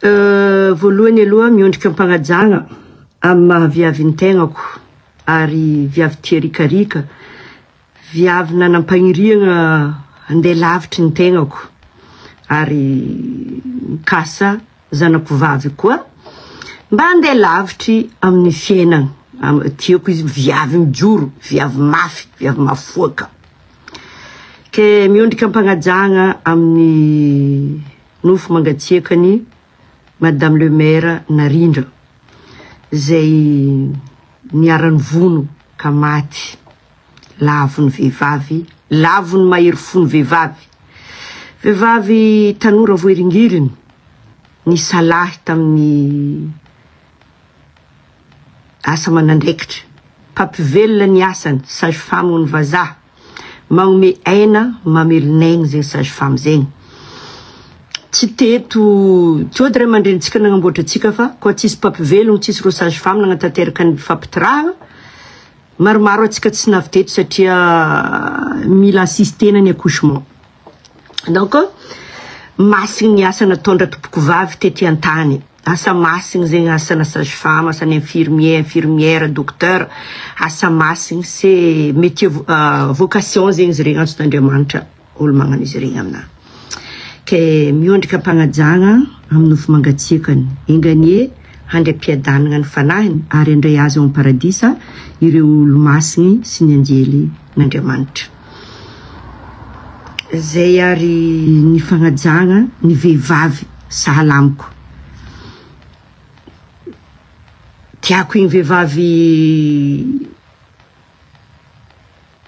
Voalohany aloha miondrika am-pagnajagna amin'ny maha viavy ny tegnako ary viavy tia rikarika, viavy nanam-pagniriagna handeha lavitry ny tegnako ary mikasa zanako vavy koa mba handeha lavitry amin'ny fiainagna, tiako izy viavy mijoro, viavy mafy, viavy mafoaka. Ke miondrika am-pagnajagna amin'ny nofo mangatsiakany Madame le maire Narindra izay niharan'ny vono ka maty lavon'ny vehivavy, lavon'ny mahery fon'ny vehivavy. Vehivavy tanora voahiringiriny nisalahy tamin'ny asa aman'andraikitra, mpampivelona ny asany, sage femme hoy ny vazaha. Magnome aina mamelon'aigny zegny sage femme zegny. Tsy teto tsy ody ray aman-drenintsika nagnamboatra antsika fa koa tsisy mpampivelogno, tsisy reo sage femme nagnatanteraka ny fampitirahagna, maromaro antsika tsy navy teto satria mila assistena ny accouchement. Donc masigny ny asa nataon-dRatompokovavy tety an-tany. Asa masigny zegny asana sage femme, asan'ny infirmier, infirmière, docteur, asa masigny c'est métier vocation zegny izy regny antson'Andriamanitra olo magnano izy regny aminah. Ke miondrika am-pagnajagna amin'ny nofo mangatsiakany, enga anie handry am-piadanagna ny fanahiny ary handray azy ao am-paradisa ireo olo-masigny sy ny anjelin'Andriamanitra. Zay ary ny fagnajagna ny vehivavy sahala amiko. Tiako igny vehivavy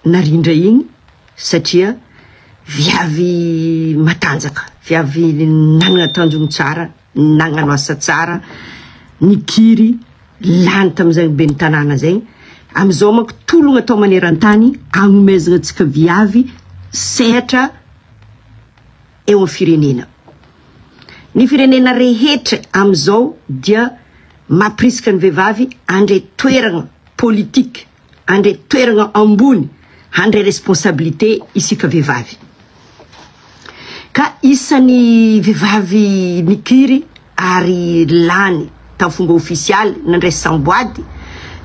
narindra igny satria viavy matanjaka, viavy nanagna tanjogno tsara, nagnano asa tsara, nikiry, lany tamin'izany ben'ny tanàna zegny. Amizao manko tologna atao maneran-tany agnomezagna antsika viavy sehatra eo amin'ny firenena. Ny firenena rehetra amizao dia mampirisika ny vehivavy handray toeragna politique, handray toeragna ambony, handray responsabilité isika vehivavy. Ka isan'ny vehivavy nikiry ary lany tamin'ny fomba ofisialy nandray samboady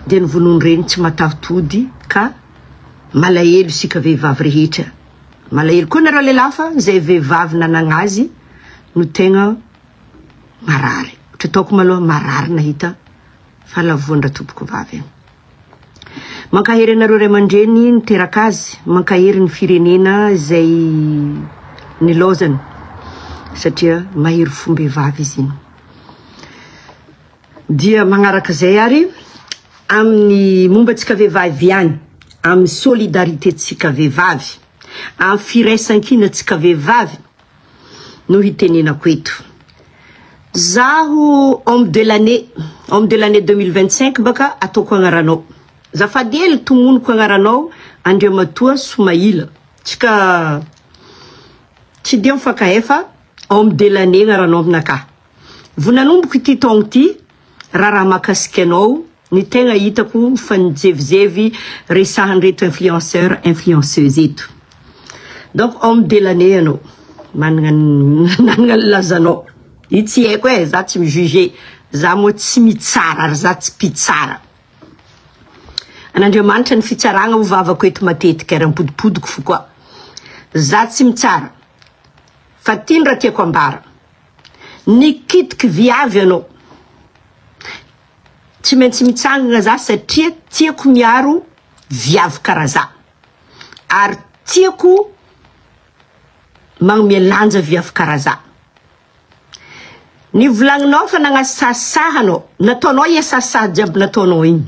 dia ny vonoan-dreny tsy mataho-tody ka malahelo isika vehivavy rehetra. Malahelo koa nareo lehilahy fa zay vehivavy nanagna azy no tegna marary. Ohatra ataoko maloha marary nahita fahalavoan-dRatompoko vavy. Mankahery anareo ray aman-dreny niteraka azy, mankahery ny firenena izay nilaozany satria mahery fom-behivavy izy iny. Dia magnaraka izay ary amin'ny momba antsika vehivavy ihany, amin'ny solidarité-tsika vehivavy, amin'ny firaisankinantsika vehivavy no hitenenako eto. Zaho homme de l'année, homme de l'année 2025 baka ataoko agnaranao. Zafady hely tomoniko agnaranao Andriamatoa Somaila. Tsika tsy dia mifankahay fa homme de l'année agnaranao aminakahy. Vao nanomboko ity taogno ity, raharaha mahakasika anao ny tegna hitako mifanjevizevy resahan'ireto influenceur influenceuse eto. Donc homme de l'année anao, managna nanagna ny lazanao. Io tsy haiko e, za tsy mi-juger, za moa tsy mitsara ary za tsy mpitsara. An'Andriamanitra ny fitsaragna ho vavako eto matetika ary ampodipodiko fo koa. Za tsy mitsara fa ty ny raha tiako ambara. Nikitiky viavy anao. Tsy maintsy mitsangana za satria tiako miaro viavy karaha za. Ary tiako magnome lanja viavy karaha za. Ny volagninao fa nagnasasaha anao, nataonao ia sasaha jiaby nataonao igny.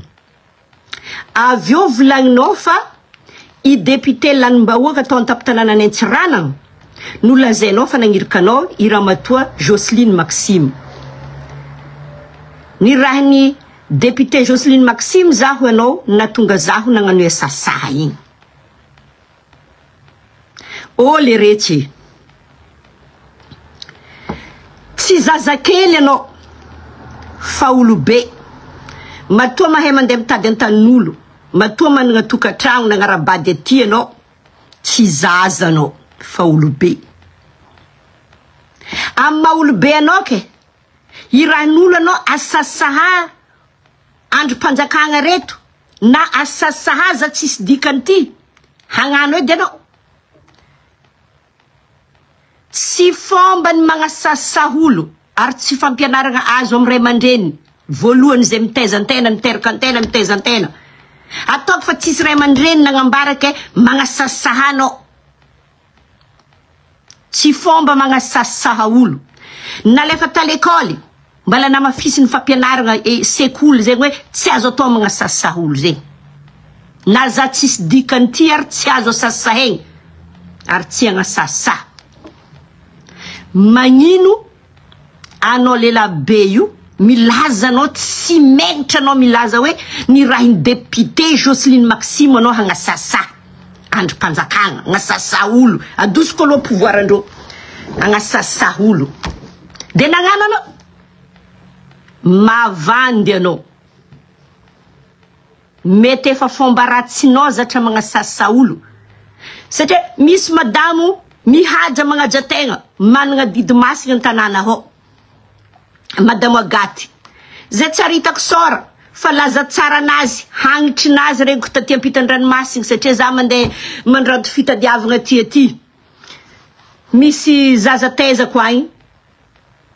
Avy eo volagninao fa i député lanim-bahoaka tao an-tampon-tanànan'i Antsiranana no lazainao fa nagniraka anao i ramatoa Jocelyne Maxime. Nirahin'ny député Jocelyne Maxime zaho ianao nahatonga zaho nagnano ia sasaha igny. Oh leretsy! Tsy zazakely ianao fa olobe. Matoa mahay mandeha mitady an-tanin'olo, matoa manana tokantragno nagnara-bady aty ianao, tsy zaza anao fa olobe. Amin'ny maha olobe anao ke, Irahin'olo anao asasaha andrim-panjakagna reto na asasaha za tsisy dikany ty hagnano edy anao. Tsy fomba ny magnasasaha olo ary tsy fampianaragna azo amy ray aman-dreny voalohany zay mitaiza antena, miteraka antena, mitaiza antena. Ataoko fa tsisy ray aman-dreny nagnambara ke magnasasaha anao. Tsy fomba magnasasaha olo. Nalefa ta l'école mbala namafisy ny fampianaragna e sekoly zegny hoe tsy azo atao magnasasaha olo zegny. Na za tsisy dikany ty ary tsy azo asasahegny ary tsy agnasasaha. Magnino anao lehilahy be io milaza anao tsy menatra anao milaza hoe ny rahiny député Jocelyne Maxime anao hagnasasa andrim-panjakagna hagnasasa olo adosiko aloha pouvoir andreo hagnasasa olo de nagnano anao mavandy anao mety efa fomba ratsinao zatra magnasasa olo satria misy madamo mihaja magnaja tegna managna didy masina an-tanàna ao madamo Agaty zay tsy ary hitako sora fa laza tsara anazy hagnitrinazy regniko taty ampitan-dranomasina satria za mandeha mandranto fitadiavagna aty aty misy zaza taizako agny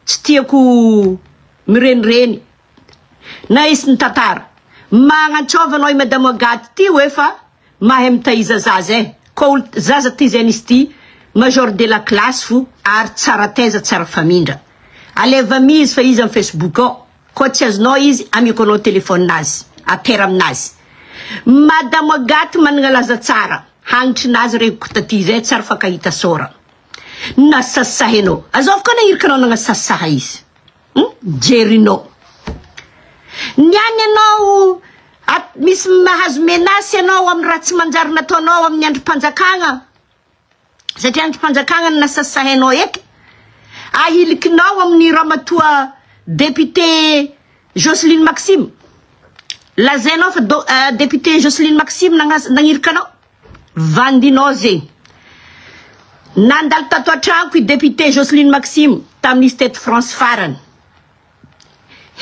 tsy tiako mirenireny na isy ny tantara magnantsôva anao i madamo Agaty ty hoe fa mahay mitaiza zaza e koa olo zaza ty zay nisy ty major de la classe fo ary tsara taiza tsara famindra aleva mizy fa izy amy Facebook ao koa tsy azonao izy amiko anao téléphone-nazy atera aminazy madamo Agaty managna laza tsara hagnitrinazy regniko taty zay tsara fankahita sora nasasahinao azovy koa nahiriky anao nagnasasaha izy jerinao niany anao misy mahazo menace anao amin'ny raha tsy manjary nataonao amin'ny andrim-panjakagna satria andrim-panjakagna no nasasahinao eky ahilikinao amin'ny ramatoa député Jocelyne Maxime lazainao fa député Jocelyne Maxime nagnirika anao vandinao zegny nandalo tato an-tranoko i député Jocelyne Maxime tamin'izy teto France farany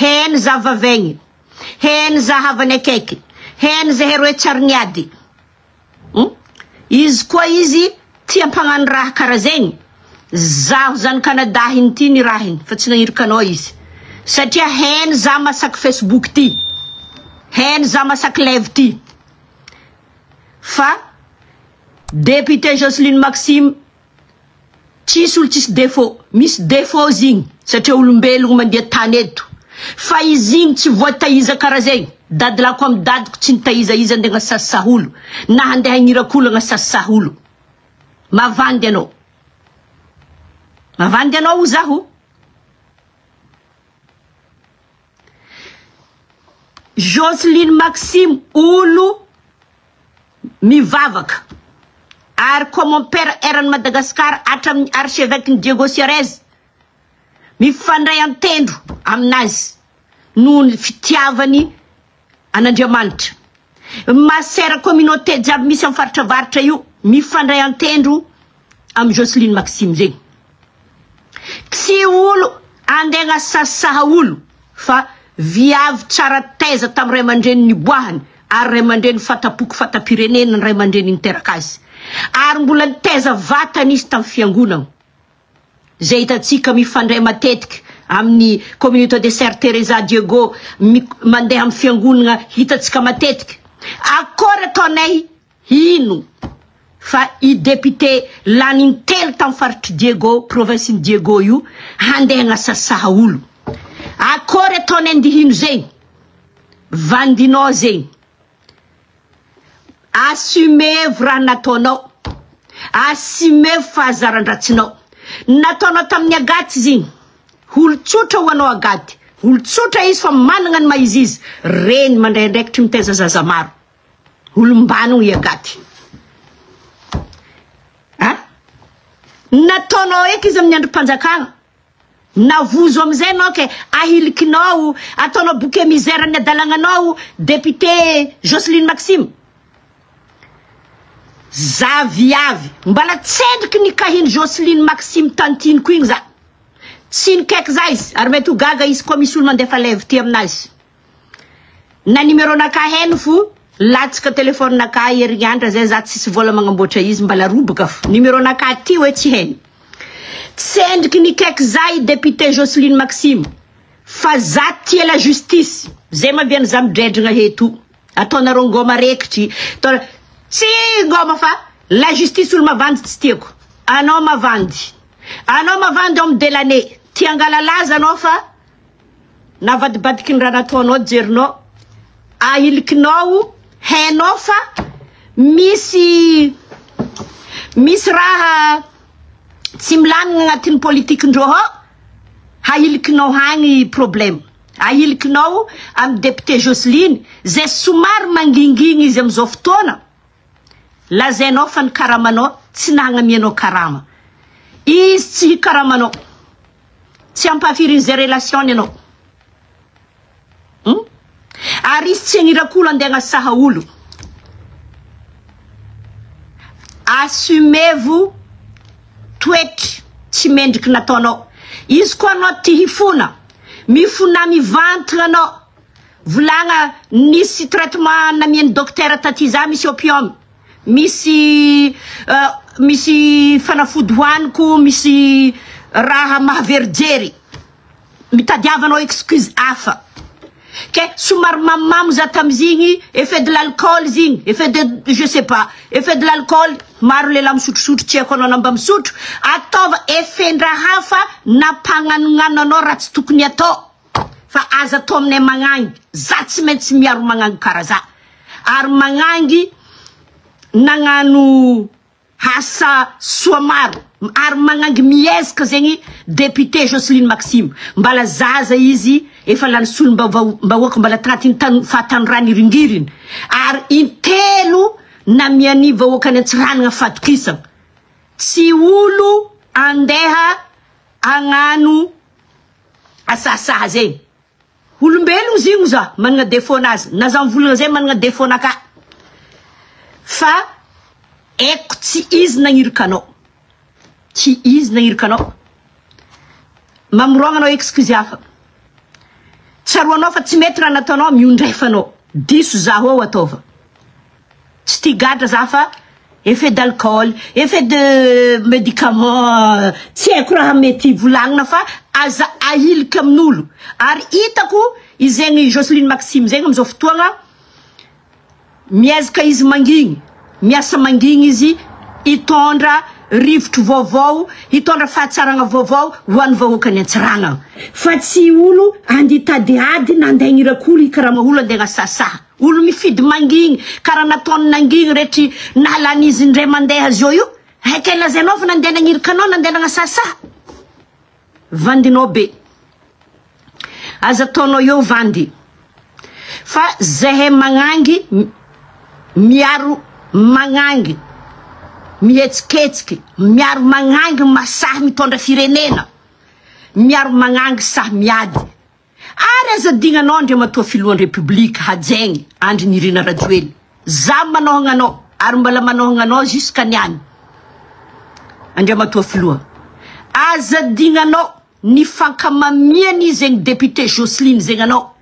heny za vavegny heny za havany akaiky heny zahay roe tsary niady izy koa izy tia mpagnano raha karaha zegny zaho zanakanadahiny ty ny rahiny fa tsy nagnirika anao izy satria heny za masaky Facebook ty heny za masaky live ty fa député Jocelyne Maxime tsisy olo tsisy défaut misy défaut izy igny satria olombelogno mandeha tany eto fa izy igny tsy voataiza karaha zegny dadilako amy dadiko tsy nitaiza izy andeha agnasasaha olo na handeha hagniraka olo agnasasaha olo mavandy anao mavandy anao o zaho Jocelyne Maxime olo mivavaka ary koa mon père eran'i Madagascar hatramin'ny archevêque ny Diego Suarez mifandray antendro aminazy noho ny fitiavany an'Andriamanitra masera communauté jiaby misy amin'ny faritra avaratra io mifandray antendro amy Jocelyne Maxime zegny tsy olo andeha agnasasaha olo fa viavy tsara taiza tamy ray aman-dreny niboahany ary ray aman-dreny fatapoko fatapirenena ny ray aman-dreny niteraka azy ary mbola nitaiza vatany izy tamy fiangonana zay hitantsika mifandray matetiky amin'ny communauté de Sœur Teresa Diego mandeha amy fiangonana hitantsika matetiky akory ataonay ino fa i député lany intelo tamy faritry Diego province ny Diego io handeha agnasasaha olo akory ataonay andihino zegny vandinao zegny assumevo raha nataonao assumevo fahazaran-dratsinao nataonao tamin'ny Agaty izy igny olo tsotra ho anao Agaty olo tsotra izy fa manana ny maha izy izy reny mandray andraikitry mitaiza zaza maro olombano i Agaty a nataonao eky izy amin'ny androm-panjakana navozo amizay anao ke ahilikinao ataonao bouc émissaire ny adalagnanao député Jocelyne Maxime za viavy mbala tsendriky ny kahiny Jocelyne Maxime tantiniko igny za. Tsy nikaiky za izy ary mety ho gaga izy koa misy olo mandefa live ty aminazy. Na numéro naka hainy fo latsaka téléphone naka herignandra zay za tsisy vola magnamboatra izy mbala robaka fo. Numéro naka ty hoe tsy hainy. Tsy endriky nikaiky za i député Jocelyne Maxime fa za tia la justice. Zay maviany za midredrigna eto. Ataonareo ngoma rekitry. Tsy ngoma fa la justice olo mavandy tsy tiako. Anao mavandy. Anao mavandy homme de l'année. Tia angala laza anao fa navadibadiky ny raha nataonao jerinao. Ahilikinao hainao fa misy misy raha tsy milamina agnatin'ny politikindreo ao. Ahilikinao hagny problème. Ahilikinao amin'ny député Jocelyne zay somary mangingigny izy amizao fotoana. Lazainao fa ny karamanao tsy nagnamianao karama. Izy tsy hikaramanao. Tsy ampafirin'izay relation ny anao. Ary izy tsy agnirak'olo andeha agnasaha olo. Assumez-vous toetry tsy mendriky nataonao. Izy koa anao ty hifona. Mifona mivantagna anao. Volagna nisy traitement namian'ny docteur taty za misy opium. Misy misy fanafody hoaniko, misy raha mahaverijery. Mitadiavanao excuse hafa. Ke somary mamimamo za tamizigny, effet de l'alcool zigny, effet de je sais pas, effet de l'alcool, maro lehilahy misotrosotro tsy haiko anao na mba misotro, ataova effet-ndraha hafa nampagnanognano anao raha tsy tokony atao. Fa aza atao aminay magnangy, za tsy maintsy miaro magnangy karaha za. Ary magnangy nagnano asa soa maro, ary magnangy miezaka zegny député Jocelyne Maxime. Mbala zaza izy efa lany solom-bahoaka mbala tagnatin'ny fahatanorany iringiriny. Ary intelo namian'ny vahoaka ny Antsiranana fatokisana. Tsy olo andeha hagnano asasaha zegny. Olombelogno zigny za manana défaut anazy, na za mivolagna zay manana défaut naka. Fa haiko tsy izy nagnirika anao. Tsy izy nagnirika anao. Mamorogna anao excuse hafa. Tsaroanao fa tsy mety raha nataonao, miondrefanao. Diso zaho ao ataova. Tsy tia gadra za fa effet d'alcool, effet de médicament, tsy haiko raha mety volagnina fa aza ahiliky amin'olo. Ary hitako izegny Jocelyne Maxime zegny amizao fotoagna miezaka izy mangigny, miasa mangigny izy hitondra rivotro vaovao, hitondra fahatsarana vaovao ho an'ny vahoaka ny Antsiranana. Fa tsy olo andeha hitady ady na andeha hagnirak'olo hikarama olo andeha hagnasasaha. Olo mifidy mangigny karaha nataony nangigny retry nahalany izy indray mandeha zao io. Haika lazainao fa nandeha nagnirika anao, nandeha nagnasasaha. Vandinao be. Aza ataonao eo vandy. Fa zahay magnangy miaro magnangy mihetsiketsiky, miaro magnangy masahy mitondra firenena, miaro magnangy sahy miady. Ary aza adignanao Andriamatoa Filohan'ny Repoblika hajaigny Andry Nirina Rajoelina. Za manohagna anao ary mbola manohagna anao jusqu'à niany. Andriamatoa Filoha. Aza adignanao ny fankamamiany zegny député Jocelyne zegny anao.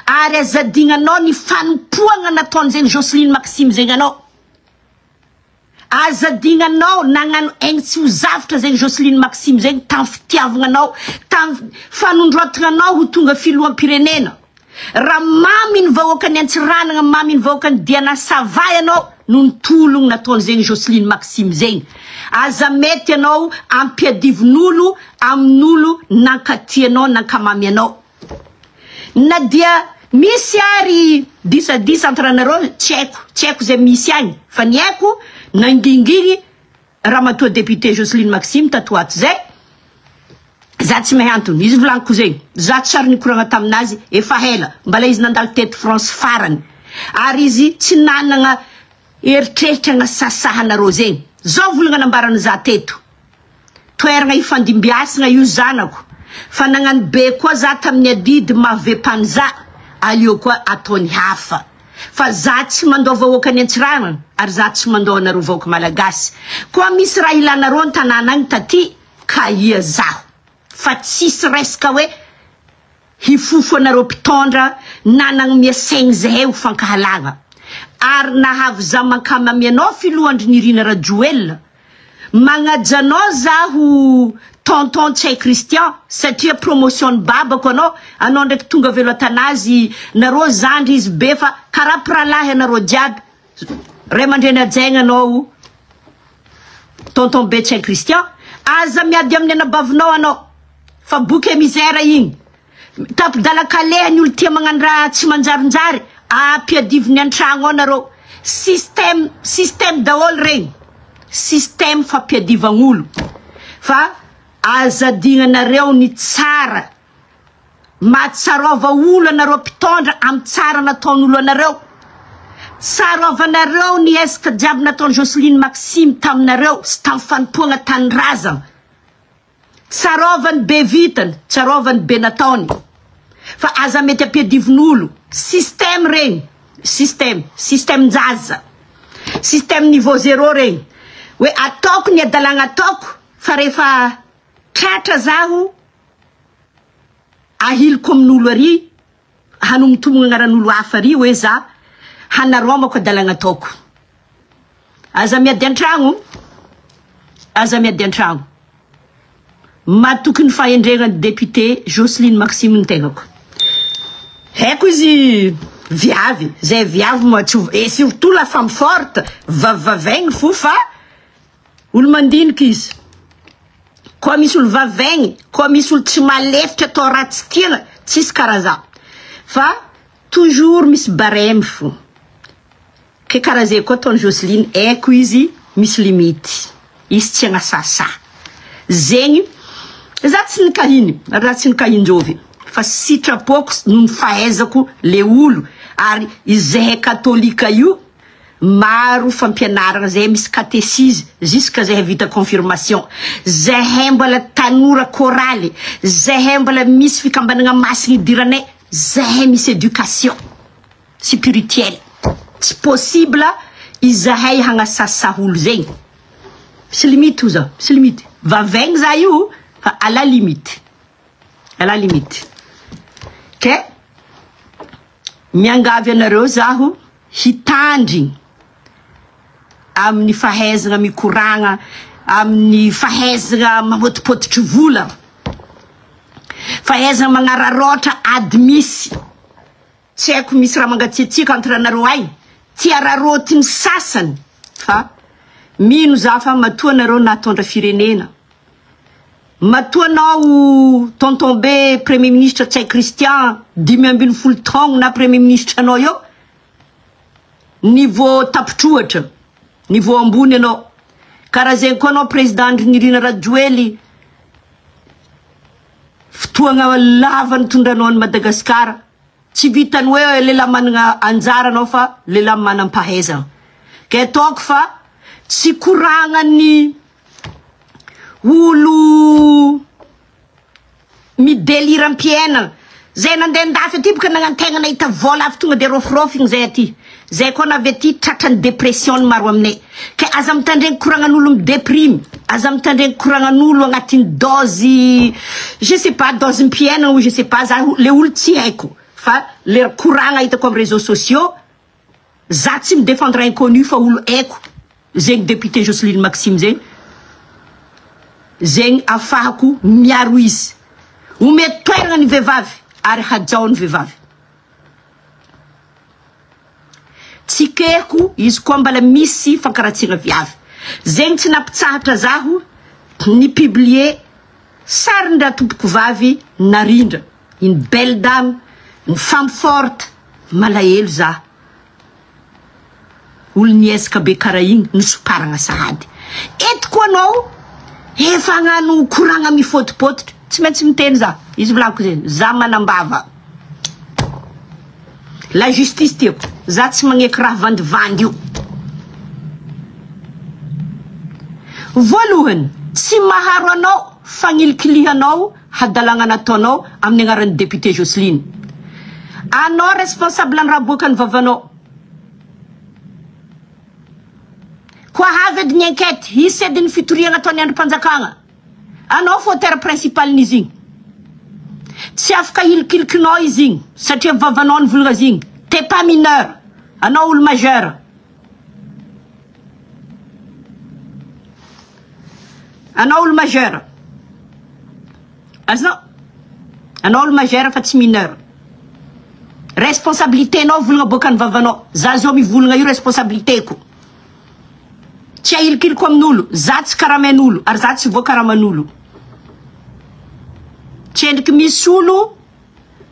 Ary aza adignanao ny fanompoagna nataony zegny Jocelyne Maxime zegny anao. Aza adignanao nagnano aigny tsy ho zavatra zegny Jocelyne Maxime zegny tamin'ny fitiavagna anao, tamin'ny fanondroatagna anao ho tonga filoham-pirenena. Raha mamy ny vahoakan'ny Antsiranana, mamy ny vahoakan'ny Diana Sava ianao noho ny tologno nataony zegny Jocelyne Maxime zegny. Aza mety ianao ampiadivon'olo amin'olo nankatia anao, nankamamy anao. Na dia misy ary disadisa entre anareo tsy haiko, tsy haiko izay misy agny fa ny haiko nangingigny ramatoa député Jocelyne Maxime tato ato zay, za tsy mahay antony, izy volagniko zegny, za tsy ary nikoragna taminazy efa ela, mbala izy nandalo teto France farany, ary izy tsy nanagna eritreritra agnasasahanareo zegny, zao volagna nambarany za teto. Toeragna ifandimbiasagna io zanako fa nagnano be koa za tamin'ny adidy maha za, aleo koa ataony hafa fa za tsy mandao vahoaka ny Antsiranana ary za tsy mandao anareo vahoaka malagasy koa misy raha ilanareo an-tanàna agny taty ka ia zaho. fa tsisy resaka hoe hifofo anareo mpitondra na nagnome saigny zahay ho fankahalagna ary nahavy za mankamamy anao filoha Andry Nirina Rajoelina magnaja anao zaho tonton Ntsay Christian satria promotion ny babako anao anao ndraiky tonga velo atanazy nareo zandry izy be fa karaha mpirahalahy anareo jiaby ray aman-dreny hajaigna anao tonton be Ntsay Christian aza miady amin'ny anabavinao anao fa bouc émissaire igny tapi-dalan-kaleha ny olo tia magnano raha tsy manjarinjary ampiadiviny an-tragno ao nareo système système daholo regny système fampiadivagn'olo fa aza adignanareo ny tsara mahatsarova olo anareo mpitondra amin'ny tsara nataon'olo anareo tsarovanareo ny ezaka jiaby nataony Jocelyne Maxime taminareo sy tamin'ny fanompoagna tanindrazana tsarovany be vitany tsarovany be nataony fa aza mety ampiadivon'olo système regny système système njaza système niveau zéro regny hoe ataoko ny adalàgna ataoko fa rehefa tratra zaho ahiliko amin'olo ary hanomtomogna agnaran'olo hafa ary hoe za hanaromako adalàgna ataoko aza miady an-tragno aza miady an-tragno matoky ny fahendrena ny député Jocelyne Maxime ny tegnako haiko izy viavy zay viavy moa tsy et surtout la femme forte vavivavaigny fo fa olo mandiniky izy koa misy olo vavaigny koa misy olo tsy malefitra atao raha tsy tiana tsisy karaha fa toujours misy barème fo ke karaha zay koa ataony Jocelyne haiko izy misy limite izy tsy agnasasa zegny za tsy nikahiny raha tsy nikahinjovy fa sitrapoko no ny fahaizako le olo ary izahay katolika io maro fampianarana zay misy catéchisme jusqu'à zahay vita confirmation zahay mbola tanora chorale zahay mbola misy fikambanana masina idiranay zahay misy éducation spirituelle tsy possible izahay hagnasasa olo zegny misy limite io za misy limite vavaigny za io fa à la limite à la limite ke miangavy anareo zaho hitandrigny amin'ny fahaizana mikoragna amin'ny fahaizana mamotipotitry vola fahaizana magnararaotra ady misy tsy haiko misy raha mangatsiatsiaka entre anareo ay tia rarotiny sasany fa mino za fa matoa anareo natondra firenena matoa anao tonton be premier ministre Ntsay Christian 15 taogno na premier ministre anao eo niveau tapitrohatra niveau ambony anao karaha zegny koa anao président Andry Nirina Rajoely fotoagna lava nitondranao any Madagasikara tsy vitany hoe lehilahy manana anjara anao fa lehilahy manam-pahaizana ke ataoko fa tsy koragnany olo midelira am-piainana zay nandeha andafy aty boka nagnantegna nahita vola avy tonga de rofirofigny zay aty zay koa navy aty tratrany dépression ny maro aminay ke aza mitandregny koragnan'olo midéprime aza mitandregny koragnan'olo agnatin'ny dose je sais pas dose mpiainana ou je sais pas za le olo tsy haiko fa le koragna hitako amy réseaux sociaux za tsy midéfendre inconnu fa olo haiko zegny député Jocelyne Maxime zegny zegny afahako miaro izy ome toerana ny vehivavy ary hajao ny vehivavy tsy keko izy koa mbala misy fankaratsiana viavy zegny tsy nampitsahatra zaho ny publier sarindra tompoko vavy narindra une belle dame une femme forte malahelo za olo niezaka be karaha igny nosoparagna sahady eto koa anao efa hagnano koragna mifôtipôtitra tsy maintsy miteny za izy volaniko zegny za manambava la justice tiako za tsy magneky raha vandivandy io voalohany tsy maharo anao fagnilikilihanao hadalagna nataonao amin'ny agnaran'ny député Jocelyne anao responsable ny raha boaka ny vavanao koa havy edy ny enquête hisy edy ny fitoriana ataon'ny androm-panjakagna. Anao fauteur principal-n'izy igny. Tsy afaka hilikilikinao izy igny satria vavanao nivolagna azy igny. T'es pas mineur. Anao olo majeur. Anao olo majeur. Azonao? Anao olo majeur fa tsy mineur. Responsabilité-nao volagna aboakan'ny vavanao. Za zao mivolagna io responsabilité-ko. Tsy ahilikiliko amin'olo. Za tsy karamain'olo ary za tsy voakaraman'olo. Tsy endriky misy olo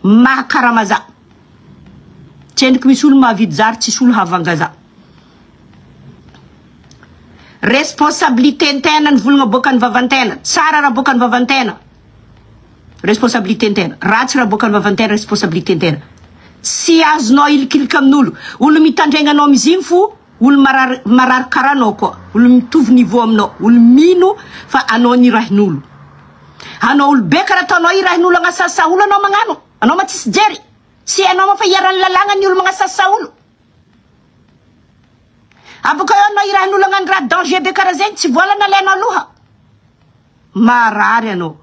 mahakarama za. Tsy endriky misy olo mahavidy za ary tsisy olo hahavanga za. Responsabilité-ntegna ny volagna aboakan'ny vavan-tegna. Tsara raha aboakan'ny vavan-tegna. Responsabilité-ntegna. Ratsy raha aboakan'ny vavan-tegna responsabilité-ntegna. Tsy azonao ahilikilika amin'olo. Olo mitandregna anao amizigny fo olo marary marary karaha anao koa. Olo mitovy niveau aminao. Olo mino fa anao nirahin'olo. Anao olo be karaha ataonao irahin'olo agnasasa olo anao magnano. Anao ma tsisy jery. Tsy hainao ma fa iharan'ny lalàgna ny olo magnasasa olo. Aboka eo anao irahin'olo hagnano raha danger be karaha zegny tsy vola nalainao aloha. Marary anao.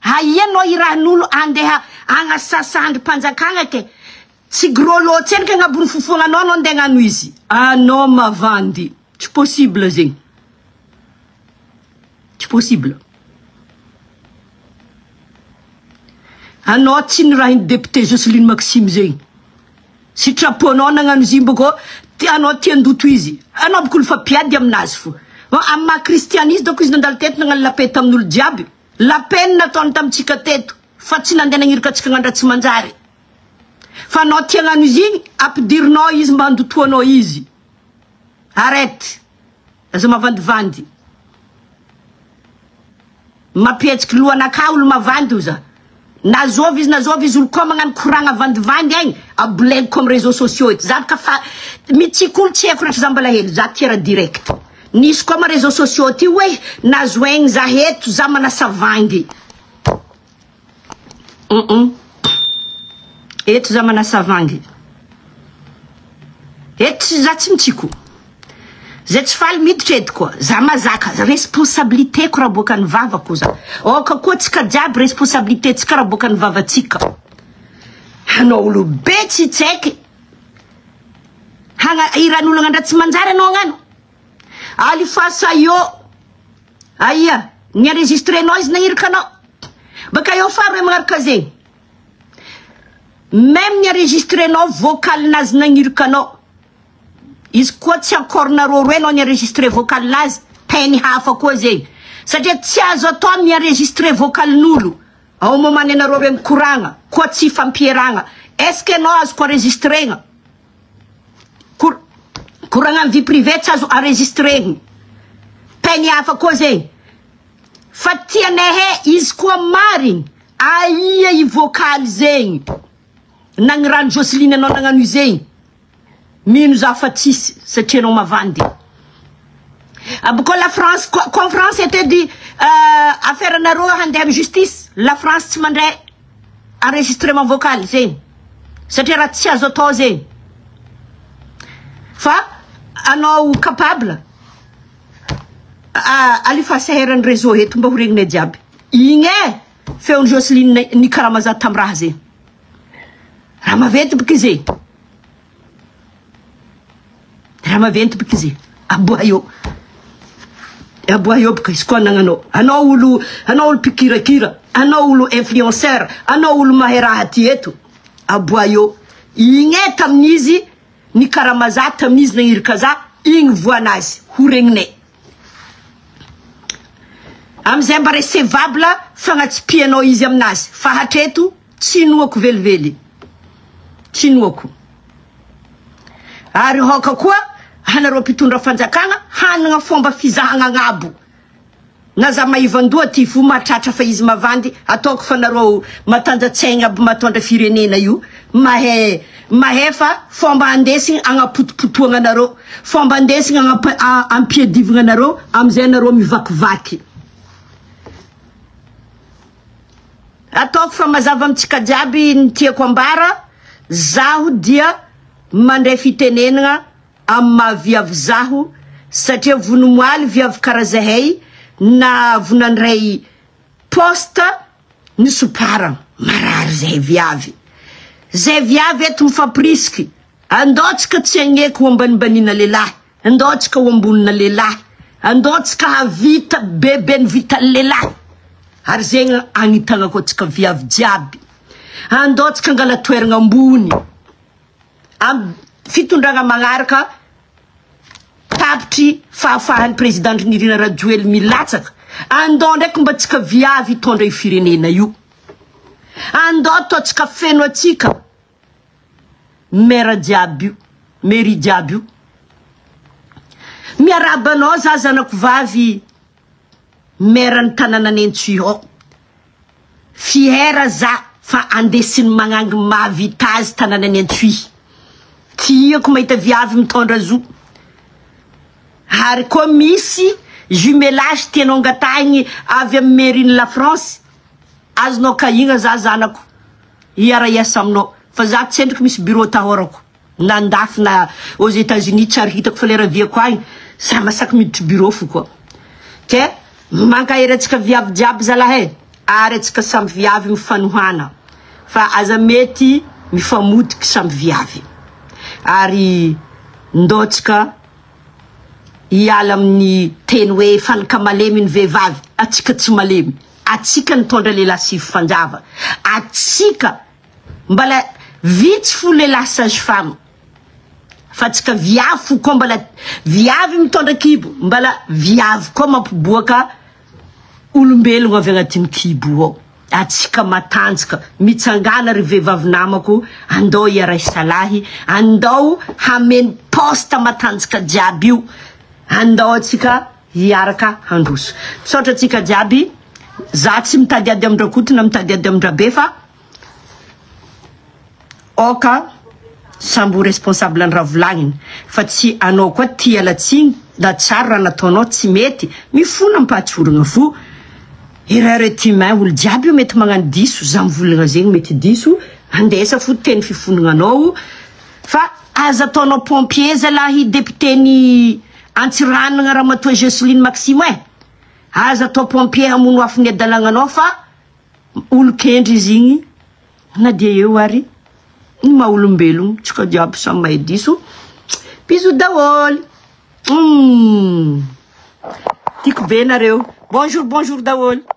Aia anao irahin'olo andeha agnasasa andrim-panjakagna ke tsy gros lot tsendriky agnabon'ny fofoagnanao anao andeha hagnano izy. Anao mavandy. Tsy possible zegny. Tsy possible. Anao tsy nirahin'ny député Jocelyne Maxime zegny. Sitraponao nagnano izy boko anao tia andoto izy. Anao boko olo fa mpiady aminazy fo. Amin'ny maha kristiana izy doko izy nandalo teto nagnano la paix tamin'olo jiaby. La paix no nataony tamintsika teto fa tsy nandeha nagniraka antsika hagnano raha tsy manjary. Fa anao tia hagnano izy igny ampidirinao izy mba handotoanao izy. Arrête. Aza mavandivandy. Mampihetsiky lohanakahy olo mavandy oza. Na zovy izy na zovy izy olo koa magnano koragna vandivandy agny aboleniko am réseaux sociaux eto. Za ka fa mitsiky olo tsy haiko rehefa za mbola hely za tia raha direct. Nisy koa ma réseaux sociaux ty hoe nazo aigny za eto za manasa vangy. Hum Eto za manasa vangy. Eto tsy za tsy mitsiko. Zay tsy faly miditra eto koa. Za mazaka responsabilité ko raha boaka ny vavako za. Oka koa tsika jiaby responsabilité tsika raha boaka ny vavatsika. Hanao olo be tsy tsaiky. Hagna iran'olo agnandra tsy manjary anao agnano. Alifasa io. Aia, ny enregistré nao izy nagniraka anao. Baka eo faharoe magnaraka zegny. Même ny enregistré nao vocal nazy nagniraka anao. Izy koa tsy accord nareo roe anao ny enregistré vocal nazy, peine hafa koa zegny. Satria tsy azo atao ny enregistré vocal n'olo. Au moment ny anareo roe mikoragna, koa tsy ifampieragna. Est-ce que anao azoko enregistregna? Kor koragna am vie privée tsy azo enregistregny. Peine hafa koa zegny. Fa tianay he izy koa marigny aia i vocal zegny nagnirano Jocelyne anao nagnano izegny mino za fa tsisy satria anao mavandy. Abokao la France conférence était dit euh, affaire nareo handeha am justice la France tsy mandray enregistrement vocal zegny satria raha tsy azo atao zegny fa anao capable alefa seheran'ny réseau eto mba ho regninay jiaby igny e feon'i Jocelyne nikarama za tamy raha zegny raha maventy boka izy raha maventy boka izy aboa eo aboa eo boka izy koa anagnanao anao olo anao olo mpikirakira anao olo influenceur anao olo mahay raha ty eto aboa eo igny e tamin'izy nikarama za tamin'izy nagnirika za igny voanazy ho regninay amizay mba recevable fagnatsipianao izy aminazy fa hatreto tsy inoako velively tsy inoako ary hoka koa anareo mpitondra fanjakagna hanana fomba fizahagna agnabo na za maivandoha ty fo mahatratra fa izy mavandy ataoko fa nareo matanjatsaigna aby matondra firenena io mahay mahay fa fomba andesigny agnapotopotoagna anareo fomba andesigny ampiadivagna anareo amizay anareo mivakivaky ataoko fa mazava amitsika jiaby ny tiako ambara zaho dia mandray fitenenana. amin'ny maha viavy zaho satria vonomoaly viavy karaha zahay na vonandray poste ny soparagna marary zahay viavy zay viavy eto mifampirisiky andao tsika tsy agneky ho ambanimbanina lehilahy andao tsika ho ambonina lehilahy andao tsika havita bebe ny vitan'ny lehilahy ary zegny agnitagnako antsika viavy jiaby andao tsika angala toeragna ambony am fitondragna magnaraka tapitry fahafahan'ny président Nirina Rajoely milatsaka andao ndraiky mba tsika viavy hitondra io firenena io andao ataontsika feno atsika maire jiaby io mairie jiaby io miarahaba anao za zanako vavy maire ny tanànan'i Antsohihy fiera za fa andesiny magnangy mahavita azy tanànan'i Antsohihy tiako mahita viavy mitondra zo ary koa misy jumelage tianao angatahigny avy amin'ny mairie la France azonao kahigna za zanako hiara hiasa aminao fa za tsy endriky misy bureau tahorako na andafy na aux États-Unis tsy ary hitako fa lera viako agny za masaky miditry bureau fo koa ke mankahery antsika viavy jiaby zalahy e ary antsika samy viavy mifanohana fa aza mety mifamodiky samy viavy ary ndao-tsika hiala amin'ny teny hoe fanika malemy ny vehivavy atsika tsy malemy atsika nitondra lehilahy sivy fanjava atsika mbala vitsy fo lehilahy sage femme fa atsika viavy fo koa mbala viavy mitondra kibo mbala viavy koa mampiboaka olombelogno avy agnatin'ny kibo ao atsika matanjaka mitsangana ry vehivavy namako andao hiaray salahy andao hameno poste matanjaka jiaby io andao atsika hiaraka handroso misaotra atsika jiaby za tsy mitady ady amin-dRakoto na mitady ady amin-dRabe fa oka samby ho responsable ny raha volagniny fa tsy anao koa tia alatsiny na tsara raha nataonao tsy mety mifona ampahatsorana fo erreur est humain olo jiaby io mety magnano diso za mivolagna zegny mety diso andesa fo teny fifonana anao fa aza ataonao pompier zalahy député ny Antsiranana ramatoa Joseline Maxime e aza atao pompier hamono afo ny adalagnanao fa olo kendry izy igny na dia eo ary ny maha olombelogno tsika jiaby samy mahay diso bisous daholo Tiako be nareo bonjour bonjour daholo.